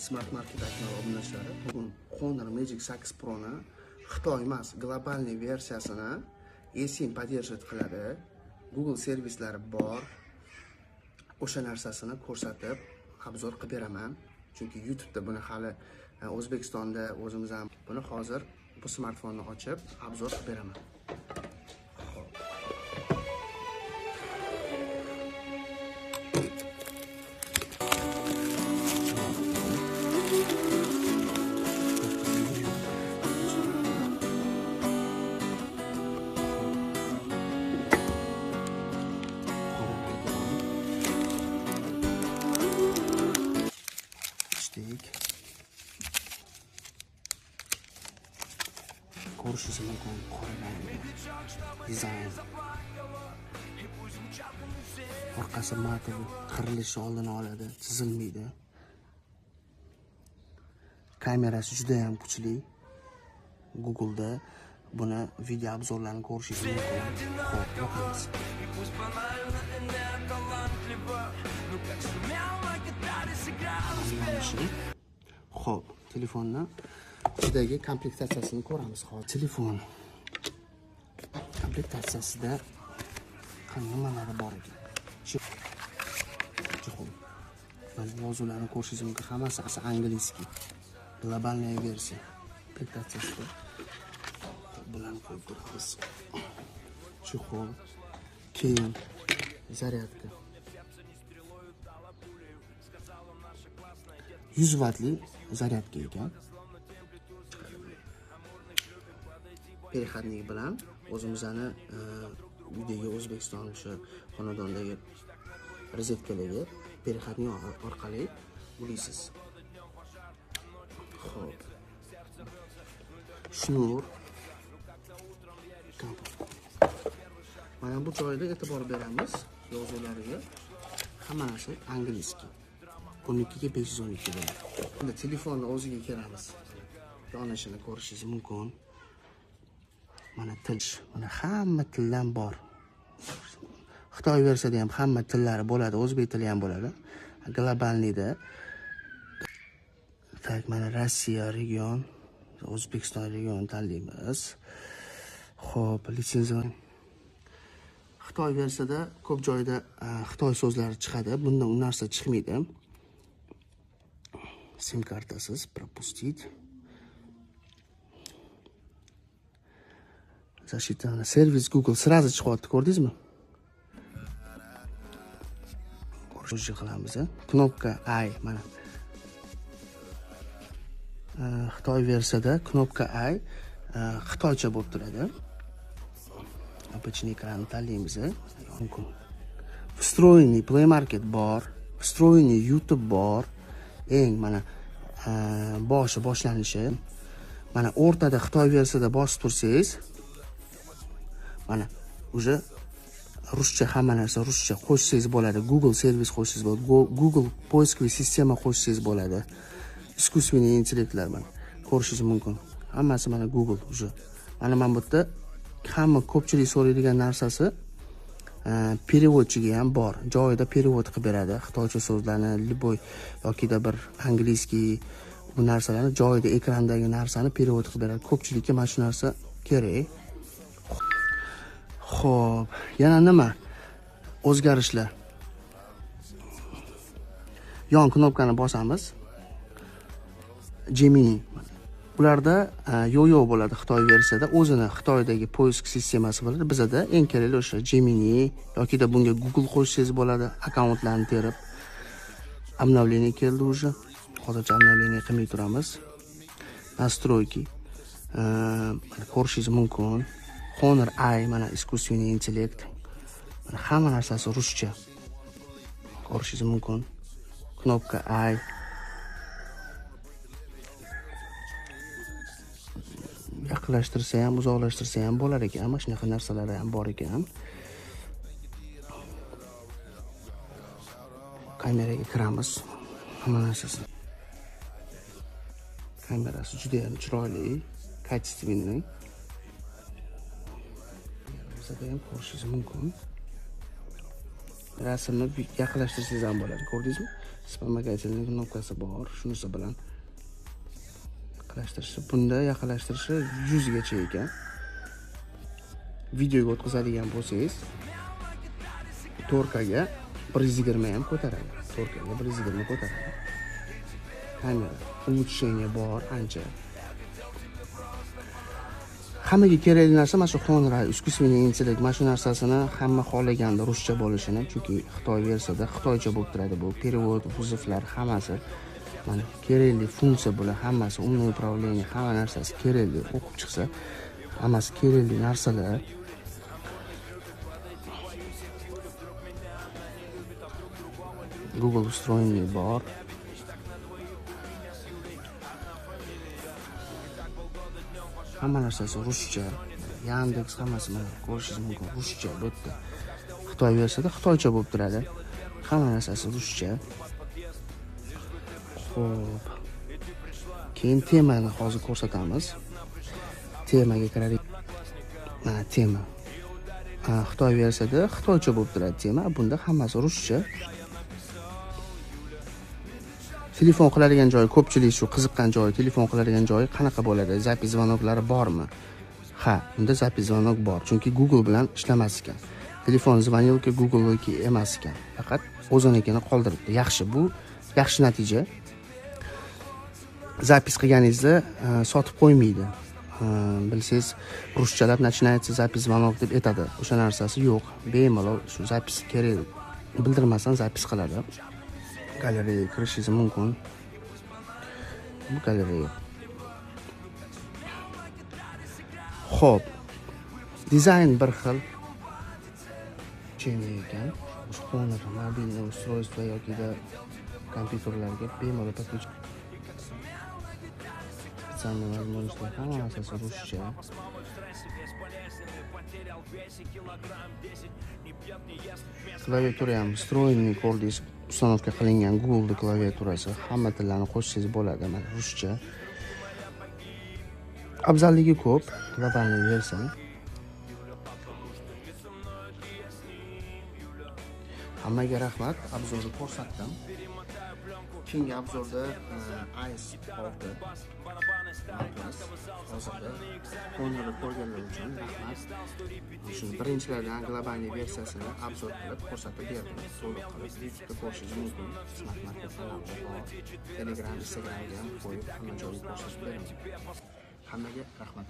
Smart Market kanali obunachilari, bugun Honor Magic 8 Pro'ni Xitoy emas, globalniy versiyasini eSIM поддерживать qiladi. Google servislari bor. O'sha narsasini ko'rsatib, obzor qilib beraman. Chunki YouTube'da buni hali O'zbekistonda o'zimiz ham buni hozir bu smartfonni ochib obzor qilib beraman. Ko'rishingiz mumkin, qora rangda dizayn, orqasi matov, qirilishi oldini oladi, chizilmaydi. Kamerasi juda ham kuchli. Google'da buni video obzorlarini ko'rishingiz mumkin. Xo'p, boqamiz. Xo'p, telefonni ichidagi komplektatsiyasini ko'ramiz hozir. Telefon komplektatsiyasida nimalari bor ekan? Chexol. Mana yozuvlarni ko'rishingiz mumkin. Hammasi angliyskiy. Globalniy versiya komplektatsiyasida. Bularni qo'yib ko'ramiz. Chexol. Keyin zaryadka. 100 wattli zaryadka ekan. Переходник bilan o'zimizni uydagi O'zbekiston o'sha xonadondagi rozetkalarga переходник orqali ulaysiz. Xo'p. Shnur. Mana bu joyda e'tibor beramiz yozuvlariga. Hamma narsa angliyskiy. 12 ga 512 bo'ladi. Endi telefonni o'ziga kiramiz. Yonishini ko'rishingiz mumkin. Mana til, mana hamma tildan bor. Xitoy versiyada ham hamma tillari bo'ladi, o'zbek tili ham bo'ladi. Globalniyda. Tak, mana Rossiya region, O'zbekiston region tanlaymiz. Xo'p, litsenziya. Xitoy versiyada ko'p joyda Xitoy so'zlari chiqadi. Bunda u narsa chiqmaydi. SIM kartasiz пропустить. Защита servis Google сразу chiqyapti, ko'rdingizmi? Ko'rish qilamiz. Knopka I mana. Xitoy versiyada knopka I xitoycha bo'lib turadi. Обычный ekranni tanlaymiz. Mumkin. Встроенный Play Market bor, встроенный YouTube bor. Eng mana boshi boshlanishi. Mana o'rtada Xitoy versiyada bosib tursangiz, mana уже ruscha, hamma narsa ruscha qo'shsangiz bo'ladi. Google servis qo'shsangiz bo'ladi, Google поисковый sistema qo'shsangiz bo'ladi. Искусственный intellektlar mana ko'rishingiz mumkin. Hammasi mana Google уже. Mana bu yerda hamma ko'pchilik so'raydigan narsasi переводчиga ham bor. Joyida перевод qilib beradi. Xitoycha so'zlarni, любой yokida bir angliyskiy bu narsalarni joyida ekrandagi narsani перевод qilib beradi. Ko'pchilikka mana shu narsa kerak. Xo'p, yana nima? O'zgarishlar. Yon knopkani bosamiz. Gemini. Ularda yo-yo bo'ladi Xitoy versiyada. O'zini Xitoydagi poisk sistemasi bo'ladi. Bizada eng kerakli o'sha Gemini yokida bunga Google qo'shsangiz bo'ladi, akkauntlarni terib. Обновление keldi уже. Hozircha обновление qilmay turamiz. Настройки. Ko'rishingiz mumkin. Honor I mana искусственный интеллект. Mana hamma narsasi ruscha. Ko'rishingiz mumkin. Knopka I. Yaqinlashtirsa ham, uzoqlashtirsa ham bo'lar ekan. Mana shunaqa narsalar ham bor ekan. Kameraga kiramiz. Hamma narsasi. Kamerasi juda ham chiroyli, качественный. Ham ko'rishingiz mumkin. Rasmni yaqinlashtirsangiz ham bo'ladi, ko'rdingizmi? Вспомогательный knopkasi bor. Shunisi bilan yaqinlashtirishi, bunda yaqinlashtirishi 100 gacha ekan. Videoga o'tkazadigan bo'lsangiz 4K ga 120 ham ko'taradi. 4K ga 120 ko'taradi. Kamera улучшение bor ancha. Hammaga kerakli narsa mana shu Honor искусственный интеллект, mana shu narsasini hamma xohlaganda ruscha bo'lishini, chunki Xitoy versiyada xitoycha bo'lib turadi bu. Перевод, vuziflar hammasi mana kerakli funksiya bular hammasi, умное управление, hamma narsasi kerakli. O'qib chiqsa hammasi kerakli narsalar. Google встроенный bor. Hamma narsasi ruscha. Yandex hammasi mana ko'rishingiz mumkin ruscha bu yerda. Xitoy versiyada xitoycha bo'lib turadi. Hamma narsasi ruscha. Xo'p. Keyin temani hozir ko'rsatamiz. Temaga kiradi. Mana tema. Xitoy versiyada xitoycha bo'lib turadi tema, bunda hammasi ruscha. Telefon qiladigan joyi, ko'pchilik shu qiziqqan joyi, telefon qiladigan joyi qanaqa bo'ladi? Zapis zvonoklari bormi? Ha, bunda zapis zvonok bor, chunki Google bilan ishlamas ekan. Telefon zvonilka Google'niki emas ekan. Faqat o'zinikini qoldiribdi. Yaxshi, bu yaxshi natija. Zapis qilganingizda sotib qo'ymaydi. Bilsangiz, ruschalab начинается zapis zvonok deb aytadi. O'sha narsasi yo'q. Bemalol shu zapis kerak bildirmasdan zapis qiladi. Galereyaga kirishingiz mumkin. Bu galereya. Xo'p. Dizayn bir xil. Cheni ekan. Honor mobilniy устройство yoki kompyuterlarga bemalol подключить. Специальные возможности hamma narsasi ruscha. Klaviatura ham встроенный ko'rdingiz, установка qilingan Google klaviaturasi, hamma tillarni qo'shsangiz bo'ladi, mana ruscha. Afzalligi ko'p, globalniy versiya. Hammaga rahmat, obzorni ko'rsatdim. Keyingi obzorda Ice 6 OnePlus hozirda Honorni ko'rganlar uchun rahmat. Shuni birinchilardan globalniy versiyasini obzor qilib ko'rsatib berdim. To'liq qilib YouTube'da ko'rishingiz mumkin. Smart Market kanalida bor. Telegram, Instagramga ham qo'yib hamma joyga ko'rsatib beraman. Hammaga rahmat.